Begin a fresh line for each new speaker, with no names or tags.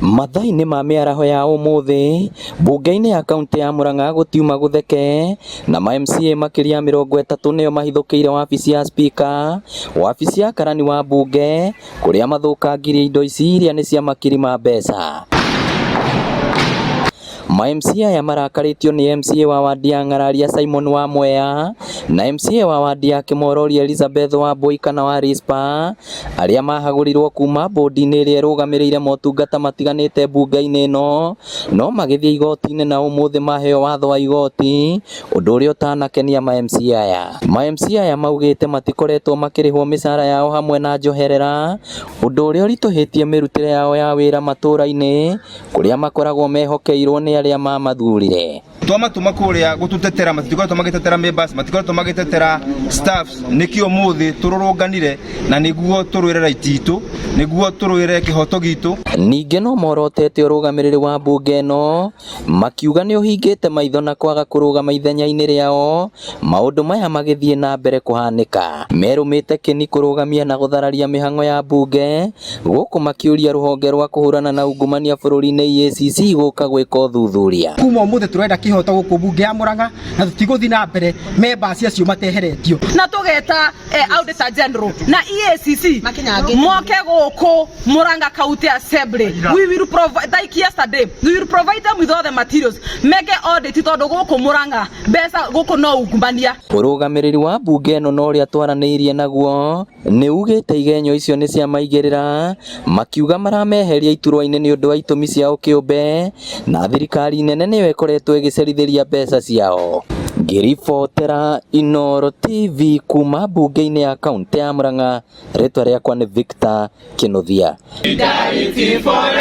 Mathaa-inĩ ma mĩaraho ya ũmũthĩ, mbunge-inĩ ya kaunti ya Murang'a gũtiuma gũtheke na ma MCA makĩria ya 30 nĩo mahithũkĩire wabici ya spika, wabici ya karani wa mbunge kũrĩa mathũkangirie indo ici iria nĩ cia makiri ma mbeca. Ma MCA aya marakarĩtio nĩ MCA wa wadi ya Ng'araria Simon Wamwea na MCA wa wadi ya Kĩmorori Elizabeth Wambui kana wa Rispa arĩa mahagũrirwo kuma bũndi-inĩ ĩrĩa ĩrũgamĩrĩire motungata matiganĩte mbunge-inĩ ĩno no magĩthiĩ igoti-inĩ na ũmũthĩ maheo watho wa igoti ũndũ ũrĩa ũtanakenia ma MCA aya. Ma MCA aya maugĩte matikoretwo makĩrĩhwo mĩcara yao hamwe na njoherera ũndũ ũrĩa ũritũhĩtie mĩrutĩre yao ya wĩra matũra-inĩ kũrĩa makoragwo mehokeirwo nĩ arĩa mamathurire.
Twamatũma kũrĩa gũtũtetera, matikoretwo magĩtetera members, matikoretwo magĩtetera staffs. Nĩkĩo ũmũthĩ tũrũrũnganire na nĩguo tũrũĩre right itũ, nĩguo tũrũĩre kĩhoto gitũ.
Ningĩ no morotete ũrũgamĩrĩri wa mbunge ĩno makiuga nĩ ũhingĩte maitho na kwaga kũrũgama ithenya-inĩ rĩao maũndũ maya magĩthiĩ na mbere kũhanĩka. Merũmĩte kĩni kũrũgamia na gũthararia mĩhang'o ya mbunge gũkũ makĩũria rũhonge rwa kũhũrana na ungumania bũrũri-inĩ EACC gũka gwĩka ũthuthuria.
Kuma ũmũthĩ tũrenda kĩhoto gũkũ mbunge ya Murang'a na tũtigũthiĩ na mbere members acio mateheretio.
Na tũgeta Auditor General na EACC moke gũkũ Murang'a County Assembly. We will provide, like yesterday, we will provide them with all the materials meke audit tondũ gũkũ Murang'a mbeca gũkũ no ungumania.
Ũrũgamĩrĩri wa mbunge ĩno na ũrĩa twaranĩirie naguo nĩ ugĩte igenyo icio nĩ cia maigĩrĩra, makiuga marameheria iturwa-inĩ nĩ ũndũ wa itũmi ciao kĩũmbe na thirikari nene nĩyo ĩkoretwo ĩgĩcerithĩria mbeca ciao. Ngĩribotera Inooro TV kuma mbunge-inĩ ya kaunti ya Murang'a, rĩtwa rĩakwa nĩ Victor Kinuthia.